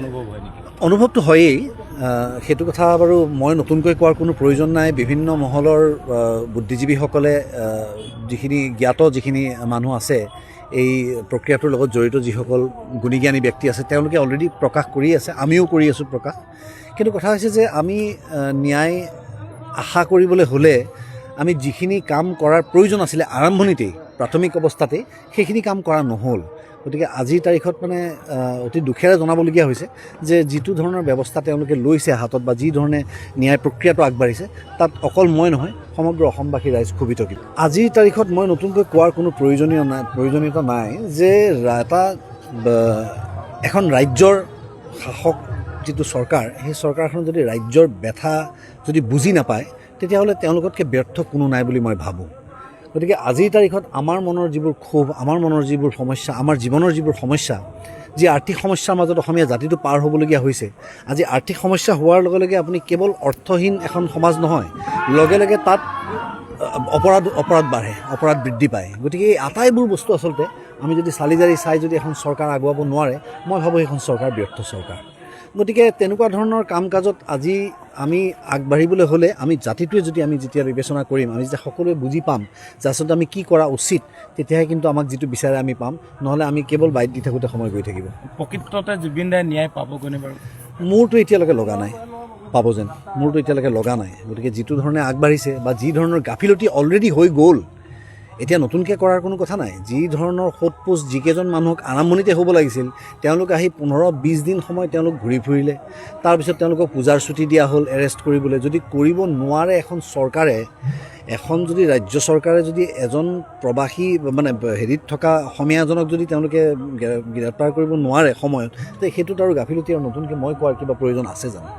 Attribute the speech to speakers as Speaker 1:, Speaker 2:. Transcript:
Speaker 1: অনুভৱ হয় নেকি?
Speaker 2: অনুভৱটো হয়েই। সেইটো কথা বাৰু মই নতুনকৈ কোৱাৰ কোনো প্ৰয়োজন নাই। বিভিন্ন মহলৰ বুদ্ধিজীৱীসকলে, যিখিনি জ্ঞাত যিখিনি মানুহ আছে, এই প্ৰক্ৰিয়াটোৰ লগত জড়িত যিসকল গুণীজ্ঞানী ব্যক্তি আছে, তেওঁলোকে অলৰেডি প্ৰকাশ কৰি আছে, আমিও কৰি আছোঁ প্ৰকাশ। কিন্তু কথা হৈছে যে আমি ন্যায় আশা কৰিবলৈ হ'লে আমি যিখিনি কাম কৰাৰ প্ৰয়োজন আছিলে আৰম্ভণিতেই, প্ৰাথমিক অৱস্থাতেই, সেইখিনি কাম কৰা নহ'ল। গতিকে আজিৰ তাৰিখত মানে অতি দুখেৰে জনাবলগীয়া হৈছে যে যিটো ধৰণৰ ব্যৱস্থা তেওঁলোকে লৈছে হাতত বা যি ধৰণে ন্যায় প্ৰক্ৰিয়াটো আগবাঢ়িছে, তাত অকল মই নহয়, সমগ্ৰ অসমবাসী ৰাইজ ক্ষোভিত। কিন্তু আজিৰ তাৰিখত মই নতুনকৈ কোৱাৰ কোনো প্ৰয়োজনীয়তা নাই যে এখন ৰাজ্যৰ শাসক যিটো চৰকাৰ, সেই চৰকাৰখন যদি ৰাজ্যৰ ব্যথা যদি বুজি নাপায়, তেতিয়াহ'লে তেওঁলোকতকৈ ব্যৰ্থ কোনো নাই বুলি মই ভাবোঁ। গতিকে আজিৰ তাৰিখত আমাৰ মনৰ যিবোৰ ক্ষোভ, আমাৰ মনৰ যিবোৰ সমস্যা, আমাৰ জীৱনৰ যিবোৰ সমস্যা, যি আৰ্থিক সমস্যাৰ মাজত অসমীয়া জাতিটো পাৰ হ'বলগীয়া হৈছে, আজি আৰ্থিক সমস্যা হোৱাৰ লগে লগে আপুনি কেৱল অৰ্থহীন এখন সমাজ নহয়, লগে লগে তাত অপৰাধ বাঢ়ে, অপৰাধ বৃদ্ধি পায়। গতিকে এই আটাইবোৰ বস্তু আচলতে আমি যদি চালি জাৰি চাই যদি এখন চৰকাৰ আগুৱাব নোৱাৰে, মই ভাবোঁ সেইখন চৰকাৰ ব্যৰ্থ চৰকাৰ। গতিকে তেনেকুৱা ধৰণৰ কাম কাজত আজি আমি আগবাঢ়িবলৈ হ'লে আমি জাতিটোৱে যদি আমি যেতিয়া বিবেচনা কৰিম, আমি যেতিয়া সকলোৱে বুজি পাম যে আচলতে আমি কি কৰা উচিত, তেতিয়াহে কিন্তু আমাক যিটো বিচাৰে আমি পাম। নহ'লে আমি কেৱল বাইট দি থাকোঁতে সময় গৈ থাকিব।
Speaker 1: প্ৰকৃততে জুবিন দাই ন্যায় পাবগৈনে বাৰু?
Speaker 2: মোৰতো এতিয়ালৈকে লগা নাই পাব যেন, মোৰতো এতিয়ালৈকে লগা নাই। গতিকে যিটো ধৰণে আগবাঢ়িছে বা যি ধৰণৰ গাফিলতি অলৰেডি হৈ গ'ল, এতিয়া নতুনকৈ কৰাৰ কোনো কথা নাই। যি ধৰণৰ সোধ পোছ যিকেইজন মানুহক আৰম্ভণিতে হ'ব লাগিছিল, তেওঁলোক আহি 15-20 দিন সময় তেওঁলোক ঘূৰি ফুৰিলে। তাৰপিছত তেওঁলোকক পূজাৰ ছুটি দিয়া হ'ল এৰেষ্ট কৰিবলৈ। যদি কৰিব নোৱাৰে এখন চৰকাৰে, এখন যদি ৰাজ্য চৰকাৰে যদি এজন প্ৰবাসী মানে হেৰিত থকা অসমীয়া এজনক যদি তেওঁলোকে গ্ৰেপ্তাৰ কৰিব নোৱাৰে সময়ত, তে সেইটোত আৰু গাফিলতি আৰু নতুনকৈ মই কোৱাৰ কিবা প্ৰয়োজন আছে জানো?